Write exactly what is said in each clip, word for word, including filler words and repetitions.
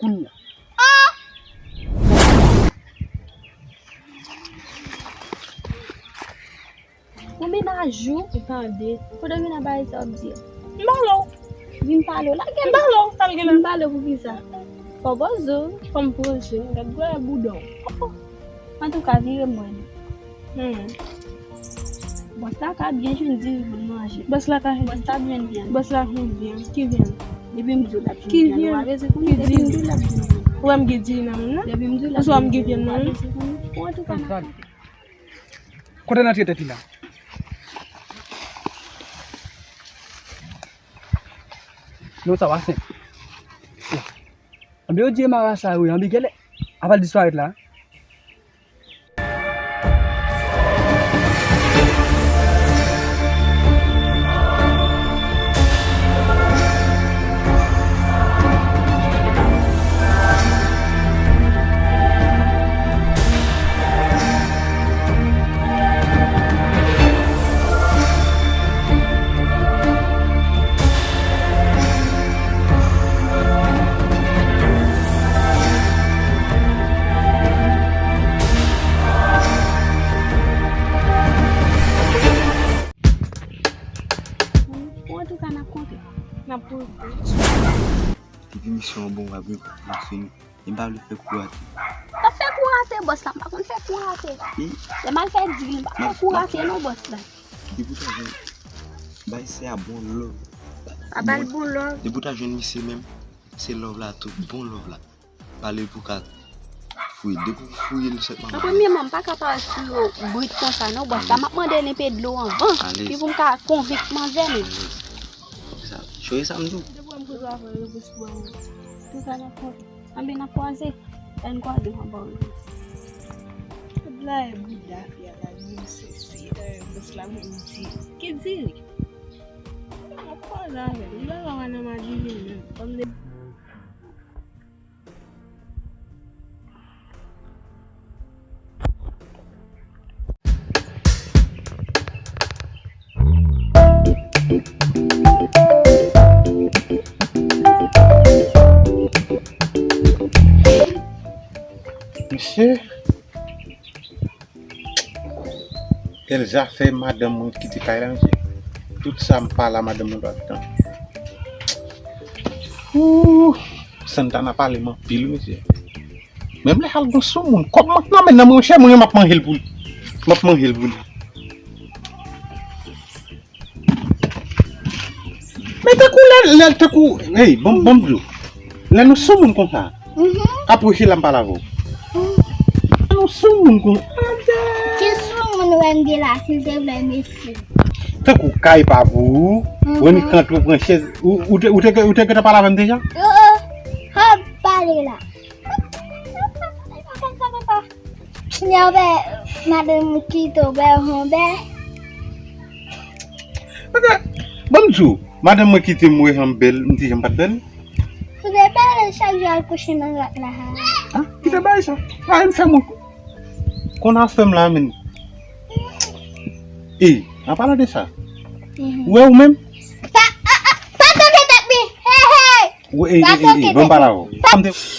Kounye a. Ou menaj ou, ou tande. Fò w vin nan bagay sa w ap di a. M pale w. Vin pale w. Lage m. M pale w. Sa l gen la? Vin pale w pou ki sa? Fò w poze w. Fò m poze m. Gad gwo bouda w. Antouka, vire m wè nou. Hmm. Bòs la ka byen jwenn diri pou l manje. Bòs la ka jwenn. Bòs la jwenn vyann. Bòs la jwenn vyann. Ki vyann? Depi m di w l ap jwenn vyann, ou pa bezwen konnen. Depi m di w l ap jwenn vyann. Ou wè m gen diri nan men m nan? Depi m di w l ap jwenn vyann, ou pa bezwen konnen. Ou antouka n ap. Kote l antre tèt li la? Non, sa pa senp. Anben, yo di e marasa yo ye, anben, gèlè, apa l disparèt la? Bon, antouka, n ap kontre. N ap kontre. Depi misyon an bon, w ap gen kout la fini. E m pa vle fè kou rate. Pa fè kou rate, bòs la, m pa konn fè kou rate. Lè m al fè dil, m pa fè kou rate non, bòs la. Depi w ta jwenn bay sè a bon love. A ba l bon love. Depi w ta jwenn misye menm, se love la tou, bon love la. Pale pou ka fouye. Depi w fouye l sèt manman. An premyèman, m pa ka pale sou yo brit konsa non, bòs la. M ap mande l enpe dlo anvan. Epi pou m ka konvenk manzè menm. Sa, cheri, sa m di w. Depi w wè m koze avè w, yo plis pou mwen. Tout sa n ap kontre. Anben, n ap kwaze. Lè n kwaze, m ap ba w repons. Tout la e bouda fi a la di m sesi, e, bòs la menm di. Ki diri? M ap kwaze avè l. M pa ka wè nan madivin menm. Kòm de Mesye, Elza fè madanm mwen kite kay la, mesye. Tout sa m pale a madanm mwen pa t tande. Ooh, Santana pale m anpil, mesye. Menm lè al gon soumoun, kòb m nan men nan mwen, chè, mwen, m ap manje l pou li. M ap manje l pou li. Men tankou lè, lè tankou, hey, bon, bon, Blo. Lè nou soumoun konsa, apwoche la m pale avè w. Lè nou soumoun konsa. Ki soumoun Wendy la, silteplè, mesye? Tankou kay pa pou ou, Wendy kante ou pran chèz, ou, ou te, ou te, ou te gentan pale avè m deja? Yo, yo, hop, pale la. Kounye a w wè madanm ou kite w bè, yon bè. Paske, ban m di w, madanm mwen kite m wè jan m bèl, m di jan m pa t bèl. Ou te bèl chak jou al kouche nan rat la. Ah, kite bay sa. Ah, m fè mwen. Konn afè m la, men. E, an palan de sa. Ou wè ou menm? Pa, ah, ah, pa toke tèt li. Hey, hey. Ou, e, e, e, e, ban m pale avè w. Pa toke tèt li.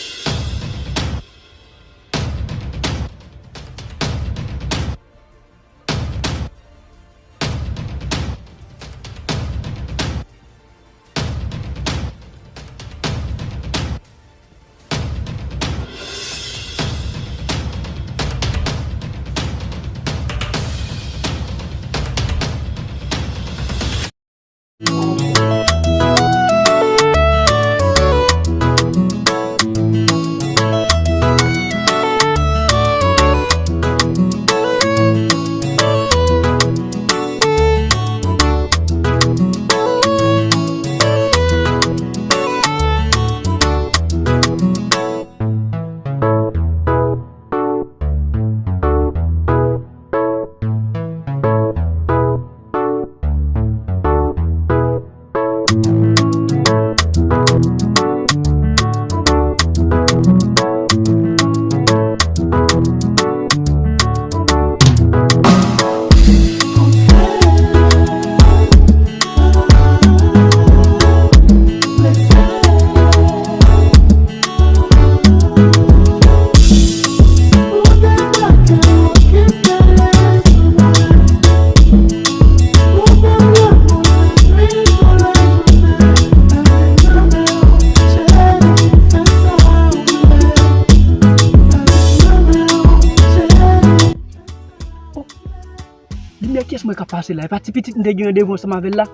Limyè kiyès mwen k ap pase la? E pa ti pitit m te gen randevou ansanm avè l la?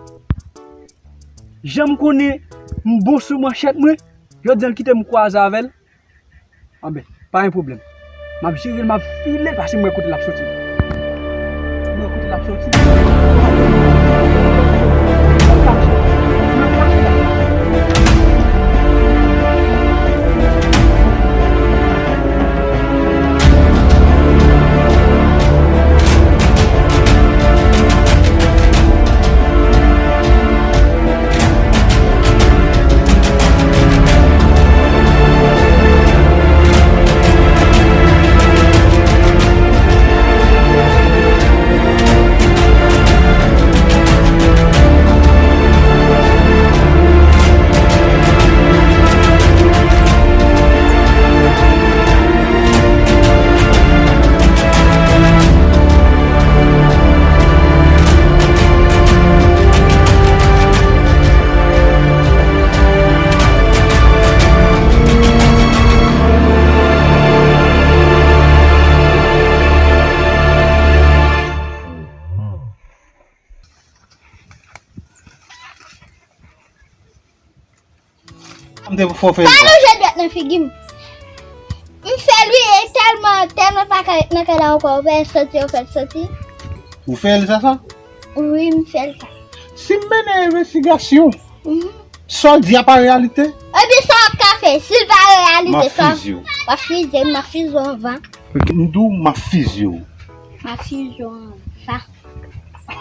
Jan m konnen m bon sou manchèt mwen, jodi a l kite m kwaze avè l. Anben, pa gen pwoblèm. M ap jere l, m ap file l, paske m wè kote l ap soti. M wè kote l ap soti. M ap kache. M ap kache la. M te fò fè. Pa lonje dwèt nan figi m. M fè l wi, e tèlman, tèlman pa ka ret nan kay la ankò, ou fè l soti, ou fè l soti. Ou fè l sa, sa? Wi, m fè l sa. Si m mennen envestigasyon, mhm, sa w di a pa reyalite? Epi sa w ap ka fè, si l pa reyalite, sa w ap fizye m, m ap fizye w anvan. M di w, m ap fizye w. M ap fizye w anvan. Pa,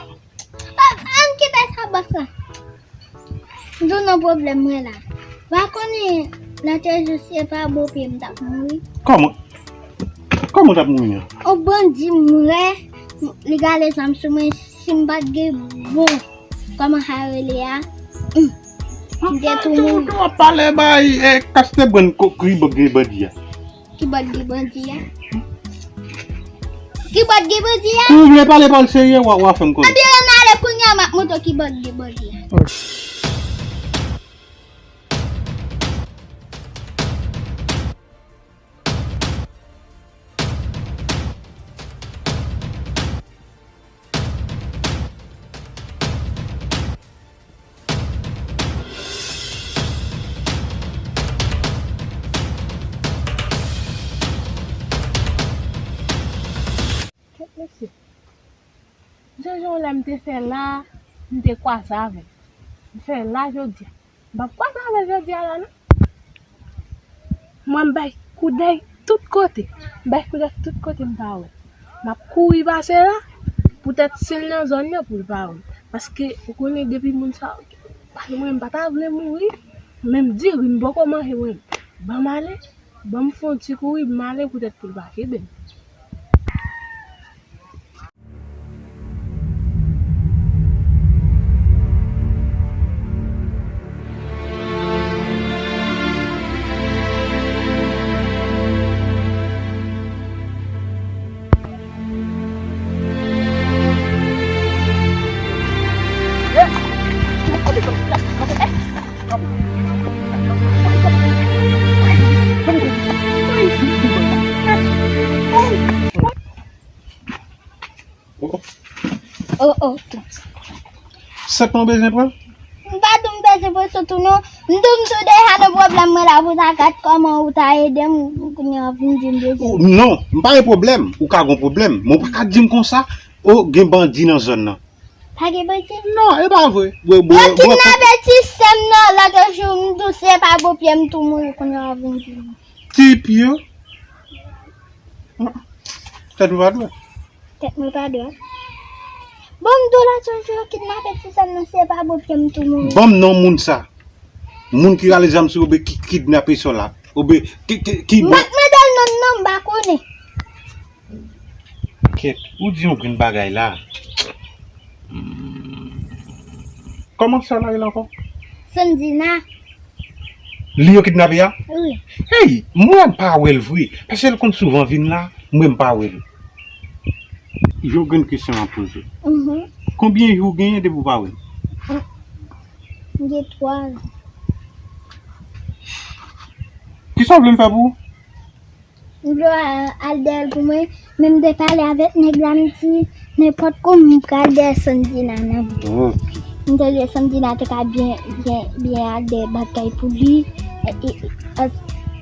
pa, ann kite sa bòs la. M di w nan pwoblèm mwen la. Pa konnen lòt jou se pa bopye m t ap mouri. Kòman? Kòman w t ap mouri an? On bandi m wè, li gale zam sou mwen, si m pa t gen bon, kòman sa rele a? Hum. M te tou mouri. Ou ap pale bay, eh, kaste bann ko-, ki bandi a. Ki bòt gen bandi a? Ki bòt gen bandi a? Ou vle pale pawòl serye, w a, w a fè m konnen. Anben, ann ale kounye a, m ap montre w ki bòt gen bandi a. Kèt mesye. Jan jan lè m te fè la, m te kwaze avè l. M fè la jodi a. M p ap kwaze avè l jodi a la non. Mwen m bay koudèy tout kote. M bay koudèy tout kote m pa wè l. M ap kouri pase la, poutèt si l nan zòn nan pou l pa wè m. Paske ou konnen depi moun sa yo pase mwen, m pa ta vle mouri. Menm diri m poko manje mwen. Ban m ale, ban m fè yon ti kouri, m ale poutèt pou l pa kenbe m. Oh, oh. Sèt mwen bezwen pran? M pa di w m bezwen pran sou tou non. M di w m tou deja nan pwoblèm mwen la pou ta gad kòman ou ta ede m kounye a w ap vin di m bezwen. Oh, non, m pa gen pwoblèm. Ou ka gen pwoblèm. Men w pa ka di m konsa, oh, gen bandi nan zòn nan. Pa gen bandi? Non, e pa vre. Yo kidnape ti sè m nan lòt jou, m di w se pa bopye m tou mouri kounye a w ap vin di m. Ti pye. Tèt mwen pa dwat. Tèt mwen pa dwat. Bon, m di w lòt jou yo kidnape ti sè m nan, se pa bopye m tou mouri. Ban m non moun sa. Moun ki rale zam sou oubyen ki kidnape sè w la. Oubyen ki, ki, ki... M pa t mande l non m non, m pa konnen. Kèt, ou di yon grenn bagay la. Hmm. Kòman sè w la rele ankò? Sandina. Li yo kidnape a? Wi. Hey, mwen pa wè l vre. Paske l konn souvan vin la, mwen m pa wè l. Yon grenn kesyon m ap poze w. Mhm. Konbyen jou w genyen depi w pa wè l? M gen twa zan. Kisa w vle m fè pou ou? M vle al dèyè l pou mwen, men m te pale avèk nèg la, m di, Nenpòt kòman m pral dèyè Sandina nan. Ok. M te di Sandina te ka byen, byen, byen al dèyè bagay pou li, e, e, al,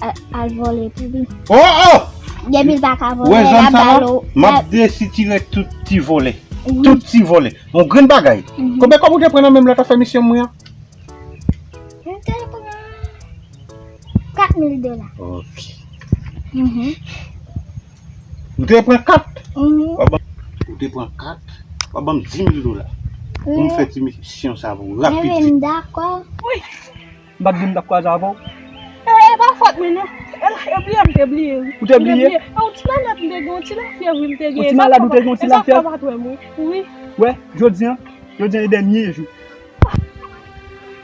al, al vòlè pou li. Oh, oh! Depi l pa ka vòlè, l ap ba l. M ap desitire tout ti vòlè. Wi. Tout ti vòlè. Yon grenn bagay. Mhm. Konbyen kòb ou te pran nan men m lè w t ap fè misyon mwen an? M te pran kat mil dola. Ok. Mhm. Ou te pran kat? Mhm. W ap ban, ou te pran kat, w ap ban m di mil dola pou m fè ti misyon sa pou w rapid. Enben, m dakò. Wi. M pa t di m t ap kwaze avè w. E, e pa fòt mwen non. E la, e bliye m te bliye, wi. Ou te bliye? E yon ti malad m te gen, yon ti lafyèv, wi, m te gen. Yon ti malad ou te gen, yon ti lafyèv? E sa fè w pa t wè m, wi. Wi. Wè, jodi a, jodi a e dènye jou.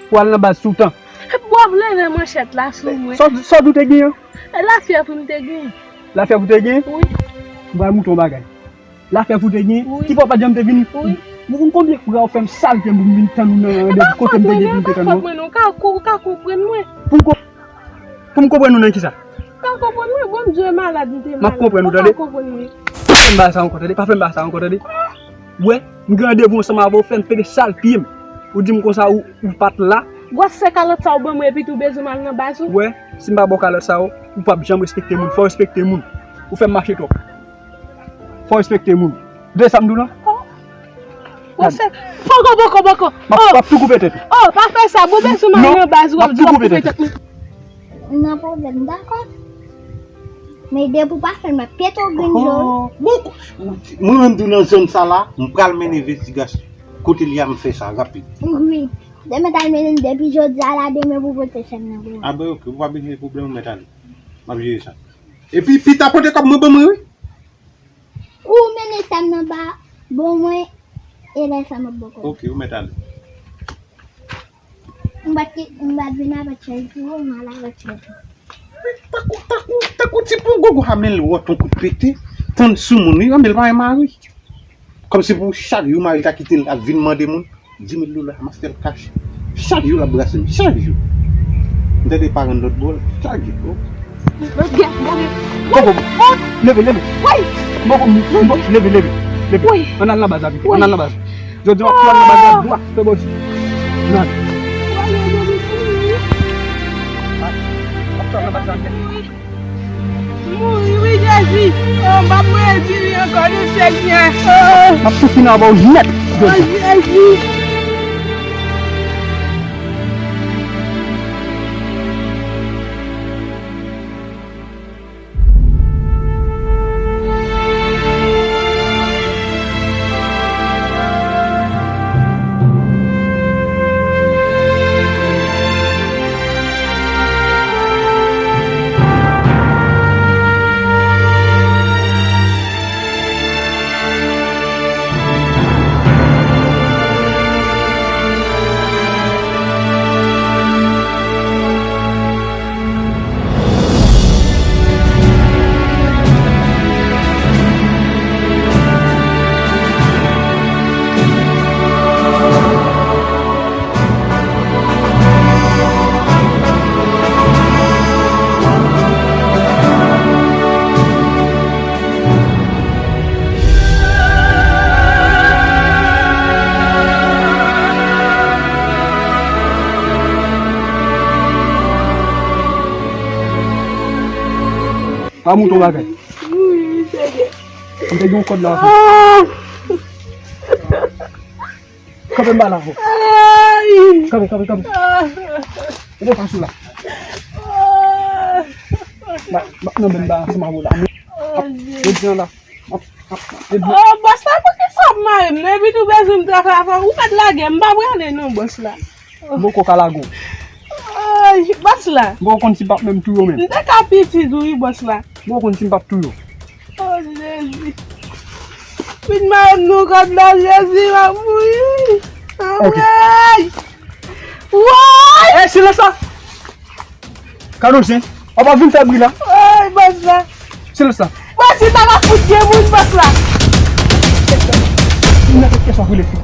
Pou al nan baz sou tan. Epi w ap leve manchèt la sou mwen. Sa w, sa w di w te genyen? E lafyèv m te genyen. Lafyèv ou te genyen? Wi. M pral montre w yon bagay. Lafyèv ou te genyen? Wi. Kifè w pa t janm te vini? Wi. Ou konn konbyen fwa w fè m sal pye m pou m vin tann ou nan randevou kote m te gen pou m te tann ou? Ou pa fòt mwen non, ou ka, ou ka konprann mwen. Pou m ko-, pou m konprann ou nan kisa? Ou ka konprann mwen, bon, m di w e malad, m te malad. M ap konprann ou, tande? Ou ka konprann mwen. Pa fè m bagay sa ankò, tande? Pa fè m bagay sa ankò, tande? Ou wè, m gen randevou ansanm avè w, fè m pete sal pye m. Ou di m konsa ou, ou pa t la. Gwòs sè kalòt sa ou ban mwen epi tou bezwen m al nan baz ou. Ou wè, si m pa ba w kalòt sa yo, ou p ap janm respekte moun. Fò w respekte moun. Ou fè m mache twòp. Fò w respekte moun. Tande sa m di w lan? Oh. Gwòs sè. Poko, poko, poko. M ap, m ap tou koupe tèt ou. Oh, pa fè sa. Bon, bezwen m al nan baz ou, w ap di w ap koupe tèt mwen. Nan pwoblèm, dakò. Men depi w pa fè l, m ap pete w grenn je w. Oh, bon, mwen menm tou nan zòn sa la, m pral mennen envestigasyon. Kote l ye a, m fè sa rapid. Wi. Demen t al mennen l depi jodi a la, demen pou pote sè m nan pou mwen. A ben, ok, ou pa bezwen pwoblèm, ou mèt ale. M ap jere sa. Epi, pita pote kòb mwen ban mwen, wi. Kou w mennen sè m nan ba, ban mwen, e lè sa m ap ba w kòb. Ok, ou mèt ale. M pa t, m pa t vin avèk chèz pou ou, m al avèk chèz ou. Tankou, tankou, tankou ti pongo gwo a, men l wòt yon kout pete, tann sou moun, wi, men l pa gen mari. Kòmsi pou chak jou mari l ta kite l ap vin mande moun di mil dola, m ap fè l kach. Chak jou l ap brase m, chak jou. M tande paran lòt bò, chak jou. Boko, leve, leve, leve. Boko, boko, leve, leve, leve. Ann al nan baz la pito, ann al nan baz. Jodi a w ap tou al nan baz la dwat, fè bòdi. Nan. W ap tou al nan baz la dwat. Mouri wi Jezi. Oh, m p ap redi li ankò non Senyè. Oh. M ap tou fini avè w nèt jodi a. Oh, Jezi. Pa monte yon bagay. Wi, Senyè. M te gen yon kòd la. Ah! Kanpe m ba la, ho. Ay! Kanpe, kanpe, kanpe. Ah! Mete fas ou la. Ah! Ma, ma, nan men m ba ansanm avè w la. Oh, Jezi. Jodi a la. Oh, bòs la, poukisa w ap mare m? Epi tou bezwen m travay avè w. Ou pa t lage m, m pa prale non, bòs la. M poko ka lage w. Ay, bòs la. M poko konn si m p ap menm touye w menm. M te ka pitit ou wi, bòs la. M poko konn si m p ap touye w. Oh, Jezi. Vin mare m nan kòd la, Jezi, m ap mouri. Ok. Ay! Woy! Ey, silans la! Kadonjen, w ap vin fè bri la. Woy, bòs la. Silans la. Bòs, si ta va fout gen moun, bòs la. Mwen te kesyon pou lefit.